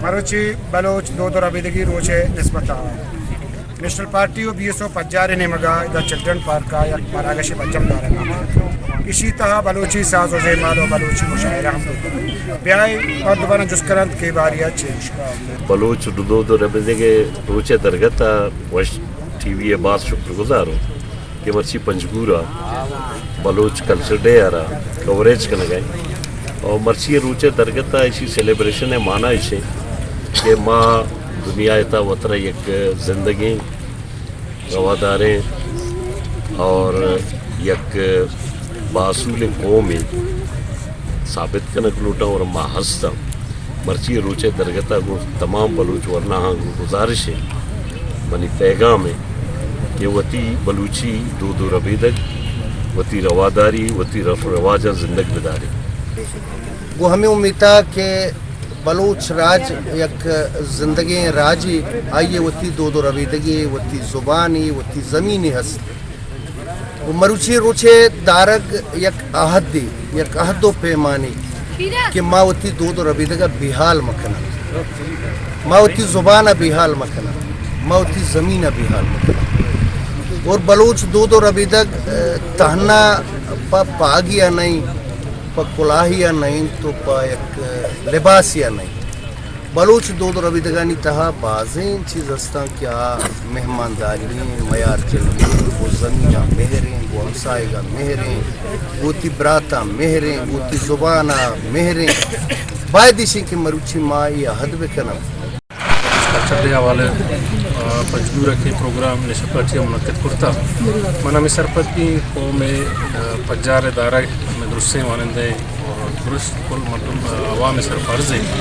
مروچی بلوچ دود و ربیدگی روچ ءِ نسبت ءَ نیشنل پارٹی و بی ایس او پجار ءِ نیمگ ءَ ادا چلڈرن پارک ءَ یک مراگش ءِ برجم دارگ ءَ اِنت۔ ایشی ءِ تہا بلوچی ساز و زیمال و بلوچی مشاعرہ ہم بوت۔ بیائے مردماں جست کناں کہ باری ءَ چے گوشگ ءَ۔ بلوچ دود و ربیدگ ءِ روچ ءِ درگت ءَ وش ٹی وی ءِ باز شکر گزار اوں کہ مرچی پنجگور ءَ بلوچ کلچر ڈے ءَ را کوریج کنگ ءَ اِنت۔ اور مرچی ءِ روچ ءِ درگت ءَ ایشی سیلیبریشن ءِ معنی ایش اِنت کہ ما دنیا ءِ تہا وترا یک زندگیں، رواداریں اور یک بااصولیں قومے ثابت کنگ لوٹاں اور ما ہستاں۔ مرچی ءِ روچ ءِ درگت ءَ گوں تمام بلوچ ورناہاں گوں گزارش اِنت، منی پیغام اِنت کہ وتی بلوچی دود و ربیدگ، وتی رواداری، وتی رسم و رواجاں زندگ بداریں۔ گوں ہمے امیت ءَ کہ بلوچ راج یک زندگیں راجے، آئی ءِ وتی دود و ربیدگے، وتی زبانے، وتی زمینے ہست۔ و مروچی روچ ءِ دارگ یک عہدے، یک عہد و پیمانے کہ ما وتی دود و ربیدگ ءَ بیحال مکناں، ما وتی زبان ءَ بیحال مکناں، ما وتی زمین ءَ بیحال مکناں۔ اور بلوچ دود و ربیدگ، ءَ، تہنا پہ پاگی ءَ نہ اِنت، پہ کلاہی ءَ نہ اِنت، تو پہ یک لباسی ءَ نہ اِنت۔ بلوچ دود و ربیدگانی تہا بازیں چیز ہستاں کہ آ مہمانداری ایں، میار جنگی ایں، گوں زمین ءَ مہر ایں، گوں ہمساہگ ءَ مہر ایں، گوں وتی برات ءَ مہر ایں، گوں وتی زبان ءَ مہر ایں۔ باید ایش ایں کہ مروچی ما اے عہد بکناں۔ کلچر ڈے ءِ حوالہ ءَ، آ، پنجگور ءَ کہ پروگرام نیشنل پارٹی ءَ منعقد کرتا، من ہمے سرپد بیں قوم ءِ، آ، پجار ءِ دارگ ہمے درستیں وانندہ ءِ اور درست کل مردم، آ، عوام ءِ سر فرض اِنت۔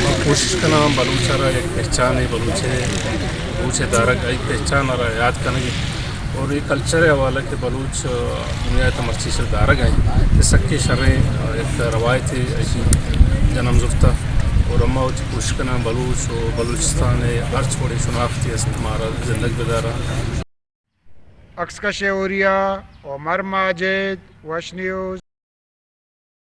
ما کوشش کناں بلوچ ءَ را یک پہچانے، بلوچ ءِ روچ ءِ دارگ، آئی پہچان ءَ را یات کنگ ءَ اور اے کلچر ءِ حوالہ کہ بلوچ، آ، دنیا ءِ تہ ءَ مرچی سر دارگ ءَ اِنت، اے سکیں شریں، آ، یک روایتے ایشی جنم زرتہ اور اما وتی کوشش کناں بلوچ و بلوچستان ءِ ہرچ وڑیں شناختے است مارا زندگ بداراں۔ عکس کش اوریا، عمر ماجد، وش نیوز۔